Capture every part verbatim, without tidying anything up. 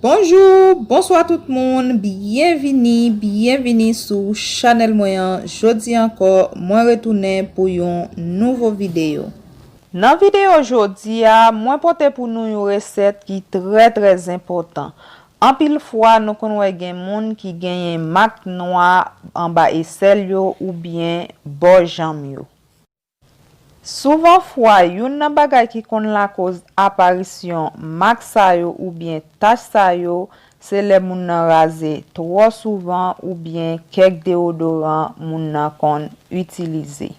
Bonjou, bonswa tout moun, byenvini, byenvini sou chanèl mwen an. Jodi ankò, mwen retounen pou yon nouvo videyo. Nan videyo jodi a, mwen pote pou nou yon resèt ki trè, trè enpòtan. Anpil fwa, nou konn wè gen moun ki genyen mak nwa anba esèl yo oubyen bò janm yo. Souvan fwa, youn nan bagay ki konn lakoz aparisyon mak sa yo oubyen tach sa yo, se lè moun nan raze twò souvan oubyen kèk deyodoran moun nan konn itilize.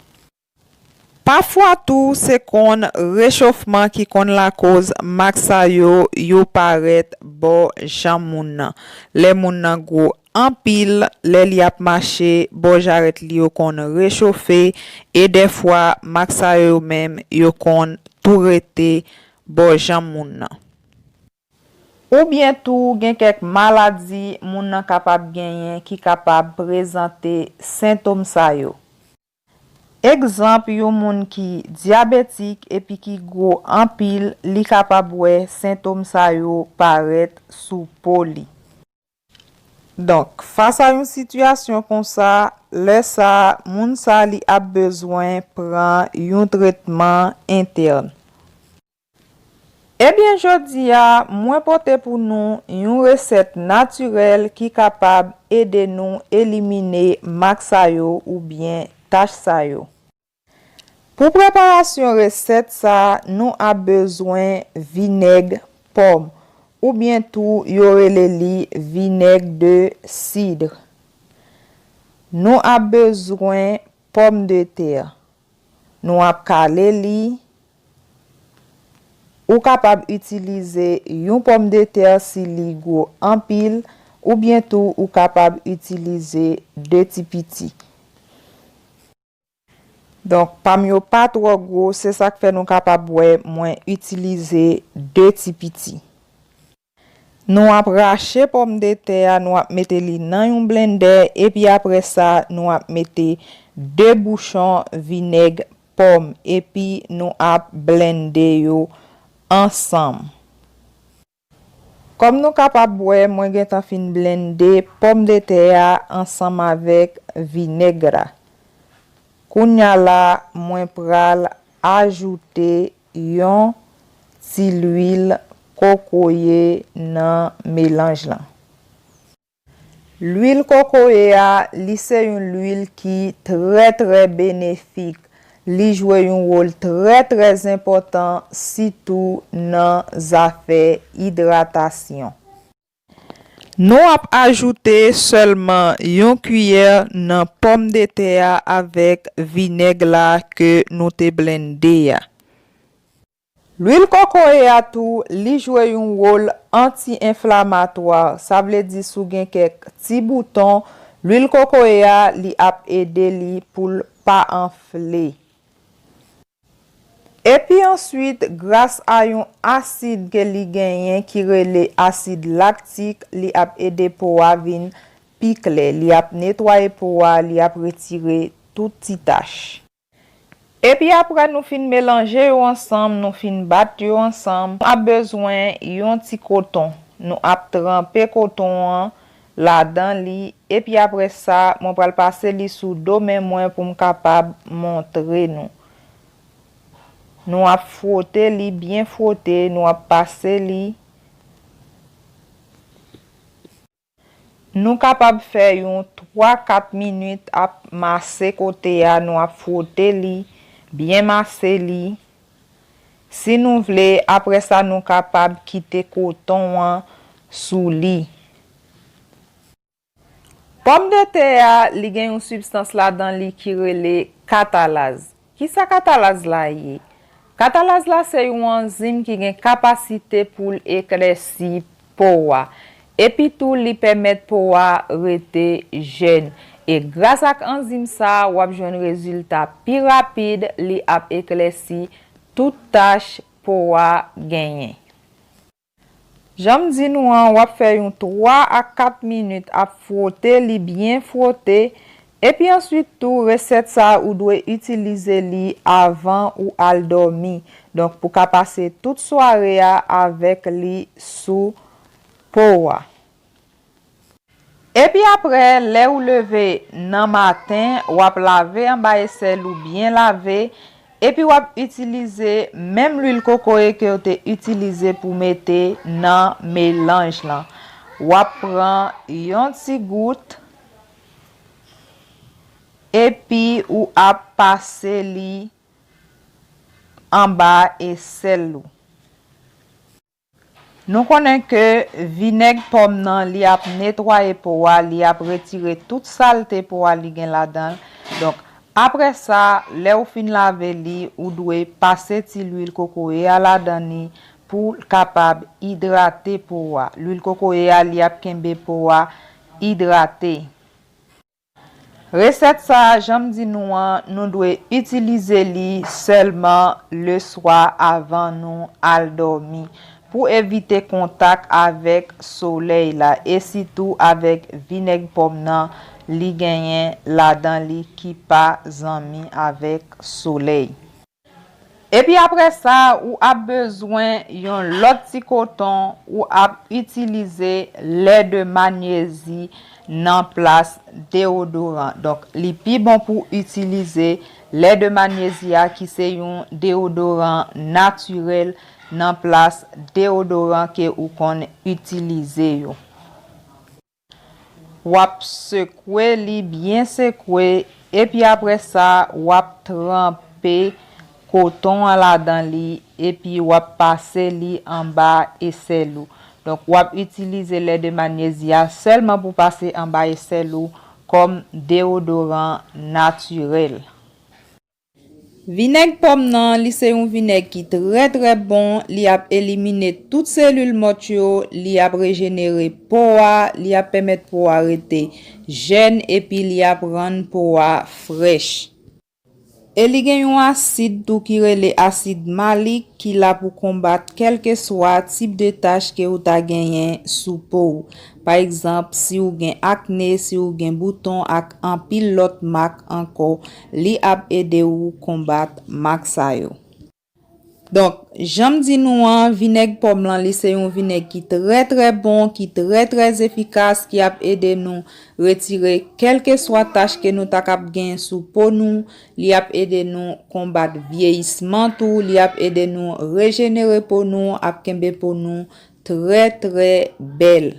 Pafwa tou, se konn rechofman ki konn lakoz mak sa yo, yo parèt bò janm moun nan. Lè moun nan gwo anpil, lè li ap mache, bò jarèt li yo konn rechofe, e dèfwa, mak sa yo menm, yo konn tou rete bò janm moun nan. Oubyen tou, gen kèk maladi moun nan kapab genyen ki kapab prezante sentòm sa yo. Egzanp, yon moun ki dyabetik epi ki gwo anpil, li kapab wè sentòm sa yo parèt sou po li. Donk, fas a yon sitiyasyon konsa, lè sa a, moun sa a li ap bezwen pran yon tretman entèn. Ebyen, jodi a, mwen pote pou nou yon resèt natirèl ki kapab ede nou elimine mak sa yo oubyen tach sa yo. Pou preparasyon resèt sa a, nou ap bezwen vinèg pòm, oubyen tou yo rele li vinèg de cidre. Nou ap bezwen pòmdetè. Nou ap kale li. Ou kapab itilize yon pòmdetè si li gwo anpil, oubyen tou ou kapab itilize de ti piti. Donk, pa m yo pa twò gwo, se sa k fè nou kapab wè mwen itilize de ti piti. Nou ap rache pòmdetè a, nou ap mete li nan yon blendè, epi apre sa, nou ap mete de bouchon vinèg pòm, epi nou ap blende yo ansanm. Kòm nou kapab wè, mwen gentan fin blende pòmdetè a ansanm avèk vinèg la. Kounya la, mwen pral ajoute yon ti lwil kokoye nan melanj lan. Lwil kokoye a, li se yon lwil ki trè, trè benefik. Li jwe yon wòl trè, trè enpòtan, sitou nan zafè idratasyon. Nou ap ajoute sèlman yon kiyè nan pòmdetè a avèk vinèg la ke nou te blende a. Lwil kokoye a tou, li jwe yon wòl anti-enflamatwa, sa vle di si w gen kèk ti bouton, lwil kokoye a, li ap ede li pou l pa anfle. Epi answit, gras a yon asid ke li genyen ki rele asid laktik, li ap ede po a vin pi klè. Li ap netwaye po a, li ap retire tout ti tach. Epi apre nou fin melanje yo ansanm, nou fin bat yo ansanm, nou ap bezwen yon ti koton. Nou ap tranpe koton an ladan li, epi apre sa, mwen pral pase li sou do men mwen pou m kapab montre nou. Nou ap fwote li, byen fwote, nou ap pase li. Nou kapab fè yon twa kat minit ap mase kote a, nou ap fwote li, byen mase li. Si nou vle, apre sa nou kapab kite koton an sou li. Pòmdetè a, li gen yon sibstans ladan li ki rele katalaz. Kisa katalaz la ye? Katalaz la se yon anzim ki gen kapasite pou l eklèsi po a. Epi tou, li pèmèt po a rete jèn. E gras ak anzim sa a, w ap jwenn rezilta pi rapid, li ap eklèsi tout tach po a genyen. Jan m di nou an, w ap fè yon twa a kat minit ap fwote li, byen fwote. Epi answit tou, resèt sa a ou dwe itilize li avan ou al dòmi. Donk, pou ka pase tout sware a avèk li sou po a. Epi apre, lè ou leve nan maten, w ap lave anba esèl ou byen lave, epi w ap itilize menm lwil kokoye ke w te itilize pou mete nan melanj lan. W ap pran yon ti gout, epi ou ap pase li anba esèl ou. Nou konnen ke vinèg pòm nan, li ap netwaye po a, li ap retire tout salte po a li gen ladan l. Donk, apre sa, lè ou fin lave li, ou dwe pase ti lwil kokoye a ladan li pou l kapab idrate po a. Lwil kokoye a, li ap kenbe po a idrate. Resèt sa a, jan m di nou an, nou dwe itilize li sèlman leswa avan nou al dòmi pou evite kontak avèk solèy la e sitou avèk vinèg pòm nan, li genyen ladan li ki pa zanmi avèk solèy. Epi apre sa, ou ap bezwen yon lòt ti koton, ou ap itilize lè de manyezi nan plas deyodoran. Donk, li pi bon pou itilize lè de manyezi a ki se yon deyodoran natirèl nan plas deyodoran ke ou konn itilize yo. W ap sekwe li byen sekwe, epi apre sa, w ap tranpe koton an ladan li, epi w ap pase li anba esèl ou. Donk, w ap itilize lè de manyezi a sèlman pou pase anba esèl ou kòm deyodoran natirèl. Vinèg pòm nan, li se yon vinèg ki trè, trè bon. Li ap elimine tout selil mòt yo. Li ap rejenere po a. Li ap pèmèt po a rete jèn epi li ap rann po a frèch. E li gen yon asid tou ki rele asid malik ki la pou konbat kèlkeswa tip de tach ke ou ta genyen sou po w. Pa egzanp, si w gen akne, si w gen bouton ak anpil lòt mak ankò, li ap ede w konbat mak sa yo. Donk, jan m di nou an, vinèg pòm lan, li se yon vinèg ki trè, trè bon, ki trè, trè efikas, ki ap ede nou retire kèlkeswa tach ke nou ta kab gen sou po nou. Li ap ede nou konbat vyeyisman tou. Li ap ede nou rejenere po nou, ap kenbe po nou trè, trè bèl.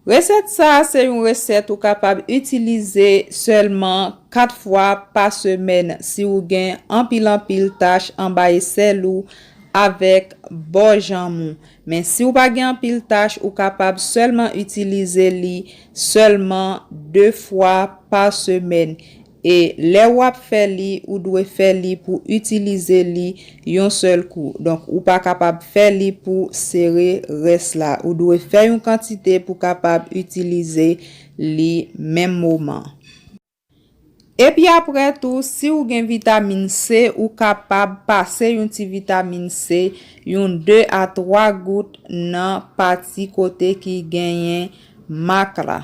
Resèt sa a se yon resèt ou kapab itilize sèlman kat fwa pa semèn si w gen anpil, anpil tach anba esèl ou avèk bò janm ou. Men si w pa gen anpil tach, ou kapab sèlman itilize li sèlman de fwa pa semèn. E lè w ap fè li, ou dwe fè li pou itilize li yon sèl kou. Donk, ou pa kapab fè li pou sere rès la. Ou dwe fè yon kantite pou kapab itilize li menm moman. Epi apre tou, si w gen vitamin C, ou kapab pase yon ti vitamin C, yon de a twa gout nan pati kote ki genyen mak la.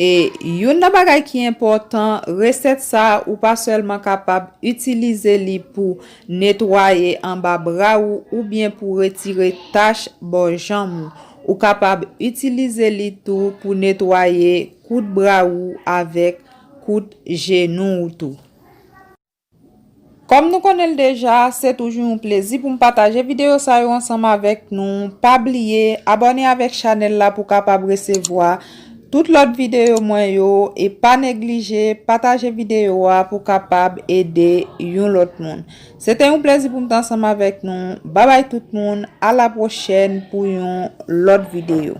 E youn nan bagay ki enpòtan, resèt sa a, ou pa sèlman kapab itilize li pou netwaye anba bra ou oubyen pou retire tach bò janm ou. Ou kapab itilize li tou pou netwaye kout bra ou avèk kout jenou ou tou. Kòm nou konnen l deja, se toujou yon plezi pou m pataje videyo sa yo ansanm avèk nou. Pa bliye abòne avèk chanèl la pou w kapab resevwa tout lòt videyo mwen yo, e pa neglije pataje videyo a pou w kapab ede yon lòt moun. Se te yon plezi pou m te ansanm avèk nou. Babay tout moun, a la pwochèn pou yon lòt videyo.